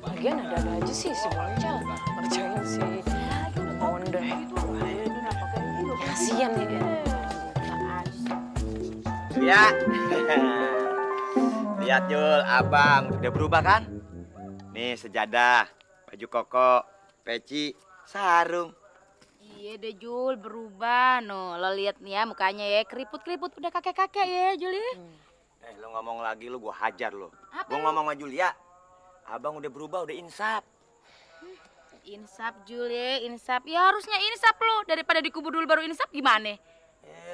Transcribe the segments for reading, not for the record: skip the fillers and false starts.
Lagian ada aja sih si Boncel ngerjain si Monde. Kasian nih dia. Ya. Lihat Jul, abang udah berubah kan? Nih sejadah, baju koko, peci, sarung. Iya deh Jul, berubah. No, lo lihat nih ya mukanya ya, keriput-keriput udah kakek-kakek ya Jul ya. Lo ngomong lagi lo, gua hajar lo. Apa? Gua ngomong sama Julia, abang udah berubah, udah insaf. Insaf Jul ya, insaf. Ya harusnya insaf lo, daripada dikubur dulu baru insaf gimana?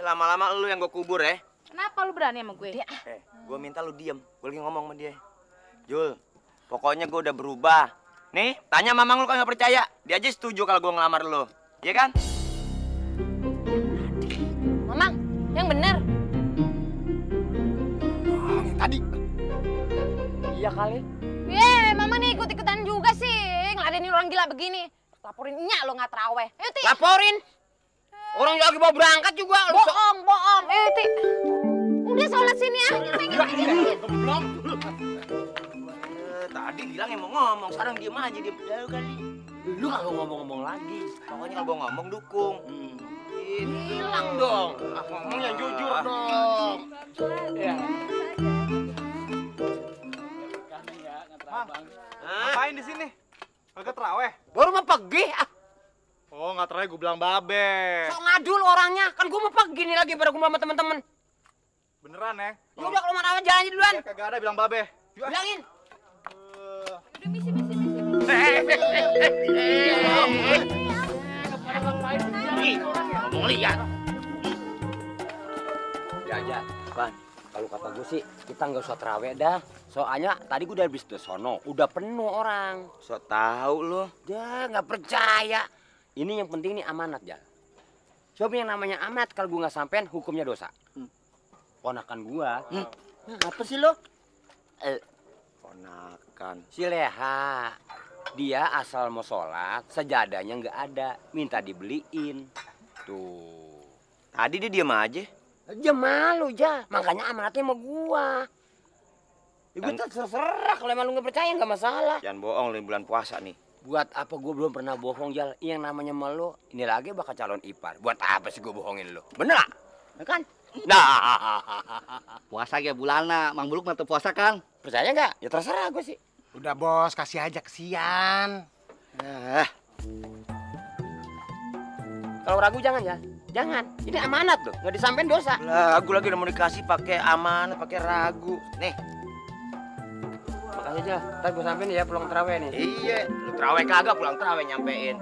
Lama-lama lu yang gua kubur ya. Kenapa lu berani sama gue? Gua minta lu diem, gua lagi ngomong sama dia. Jul, pokoknya gua udah berubah. Nih, tanya mamang lu kan nggak percaya. Dia aja setuju kalau gua ngelamar lu. Iya kan? Mamang, yang bener. Tadi. Iya kali. Ye, mama nih ikut-ikutan juga sih. Ngeladenin orang gila begini. Laporin nyak lo nggak terawih. Ayo, Ti. Laporin. Orang lagi mau berangkat juga. Bohong. Ayo, Ti. Udah sholat sini ya. Belum. Tadi bilang yang mau ngomong, sekarang diem aja diem. Jauh kali. Lu kalau ngomong-ngomong lagi. Pokoknya kalau gua ngomong dukung. Hilang dong. Ngomong yang jujur dong. Iya. Ngapain di sini? Kagak terawih? Baru mau pergi. Oh, nggak terawih, gue bilang babe. Sok ngadul orangnya. Kan gue mau pergi nih lagi pada kumpul sama temen-temen. Beneran ya? Ya udah kalau mau terawih jalan aja duluan. Kagak ada bilang babe. Yuk. Bilangin. Udah misi. Ngomong lihat. Aja. Bang, kalau kata gue sih kita nggak usah terawih dah. Soalnya tadi gue udah habis ke sono, udah penuh orang. So tahu lo. Ya nggak percaya. Ini yang penting nih amanat ya. Coba yang namanya amanat kalau gue nggak sampein hukumnya dosa. Ponakan gua. Apa sih lo? Ponakan. Si Leha. Dia asal mau sholat, sejadahnya nggak ada, minta dibeliin. Tuh. Tadi dia diem aja. Dia malu ja, makanya amanatnya sama gua. Ya, gua terserah kalau emang lu nggak percaya nggak masalah. Jangan bohong lu bulan puasa nih. Buat apa gua belum pernah bohong Jal? Yang namanya malu, ini lagi bakal calon ipar. Buat apa sih gua bohongin lu? Bener nggak? Ya kan? Nah, Puasa ya bulana, Mang Buluk mantep puasa kan? percaya nggak? Ya terserah gua sih. Udah bos, kasih aja kesian. Kalau ragu jangan ya, jangan. Ini amanat loh, nggak disampein dosa. Ragu lagi udah mau dikasih pakai amanat, pakai ragu. Nih. Makasih aja, ntar gua sampein ya pulang terawih nih. Iya, lu terawih kagak pulang terawih nyampein.